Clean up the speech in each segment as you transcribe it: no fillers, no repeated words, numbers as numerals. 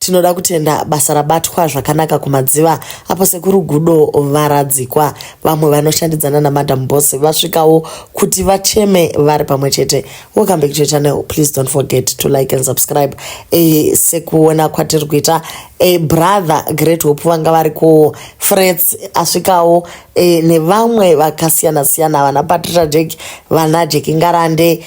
Tinoda kutenda basa rabatwa zvakanaka kuMadziva apo sekuru Gudo varadzikwa. Vamwe vanoshandidzana naMadam Boss vasvikawo kuti vacheme vari pamwe chete. Welcome back to your channel. Please don't forget to like and subscribe. Sekuona kwatiri kuita brother Great Hope vanga variko, Frets asvikawo nevamwe vakasiyana siyana, vana Patricia Jack, vana Jack Ngarande,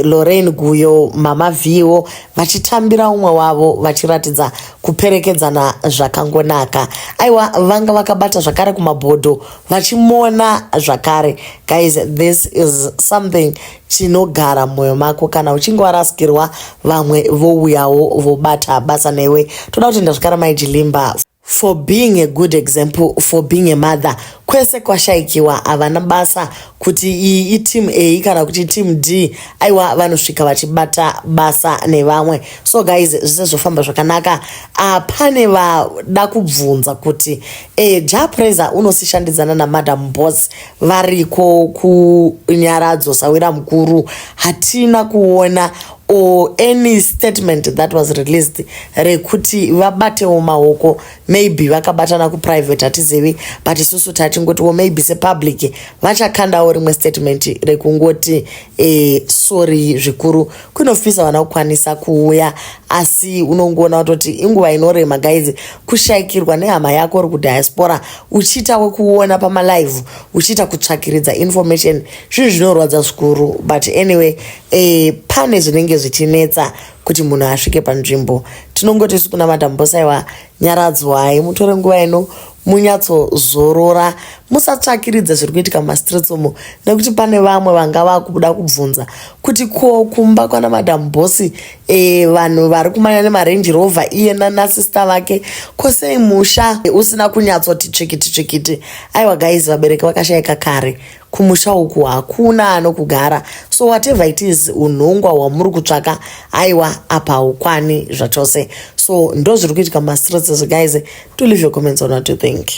Lorraine Guyo, Mama Vio, vachitambira umwe wavo vachiratidza kuperekedzana zvakangonaka. Aiwa, vanga vakabata zvakare kumabhodho vachimona zvakare. Guys, this is something chinogara mumwoyo mako kana uchinge warasikirwa, vamwe vouyawo vobata basa newe. Toda kutenda zvakare Maijilimba for being a good example, for being a mother. Kwese kwashaikiwa havana basa kuti iyi iteam A kana kuti team D, aiwa, vanosvika vachibata basa nevamwe. So guys, zvise zvofamba zvakanaka. Pane vada kubvunza kuti Jah Prayzah unosishandidzana naMadam Boss variko kunyaradzo sawira mukuru, hatina kuona or any statement that was released rekuti vabatewo maoko. Maybe vakabatana kuprivate, hatizivi, but isusu tatingotiwo maybe sepublic vachakandawo rimwe statement rekungoti sorry zvikuru. Kunofisa vana kukwanisa kuuya, asi unongoona kutoti inguva inorema, guys, kushayikirwa nehama yako uri kudiaspora, uchiita wekuona pamalive, uchiita kutsvakiridza information, zvinhu zvinorwadza zvikuru. But anyway, pane zvinenge zvichinetsa kuti munhu asvike panzvimbo. Tinongoti isu kuna Madam Boss, aiwa, nyaradzwai, mutore nguva ino munyatsozorora, musatsvakiridza zviri kuitika mumastreets umo, nekuti pane vamwe vanga vakuda kubvunza kuti ko kumba kwana Madam Boss, vanhu vari kumanya nemaRange Rover, iye nanasista vake, kosei musha usina kunyatsoti tsvikiti tsvikiti? Aiwa guys, vabereki vakashayika kare, kumusha uku hakuna anokugara. So whatever it is, unhongwa hwamuri kutsvaka, aiwa, apa haukwani zvachose. So ndo zviri kuitika mumastreets izvo. Guys, do leave your comments on what you think.